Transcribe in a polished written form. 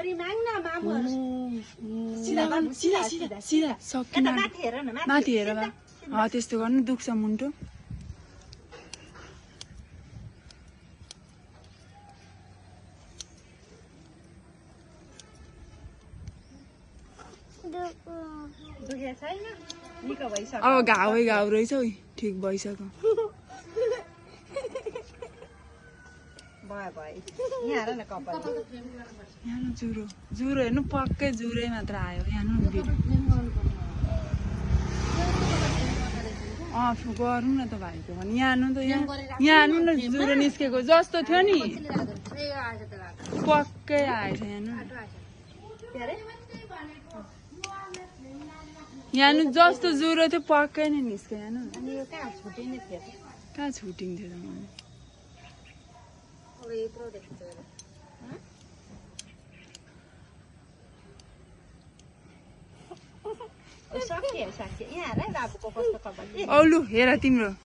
छोरी माग न मामुहरु सिधा सकिन माथि हेर न माथि हेर बा त्यस्तो गर्नु दुख्छ मुन्टो दुखे छैन निको भइसक्यो अब घाउ रहेछ है ठिक भइसक्यो भयो यहाँ हेर न कपाल यहाँ जुरो हेर्नु पक्कै जुरै मात्र आयो यहाँ गरौँ न त भाइको भने यहाँ यहाँ न जुरो निस्केको जस्तो थियो नि पक्कै आएछ यहाँ जस्तो जुरो थियो पक्कै नै निस्क्यो यहाँ कहाँ छुटिन्थ्यो त मलाई सक्यो यहाँ हेर बाबुको कस्तो कपाल औलु हेर तिम्रो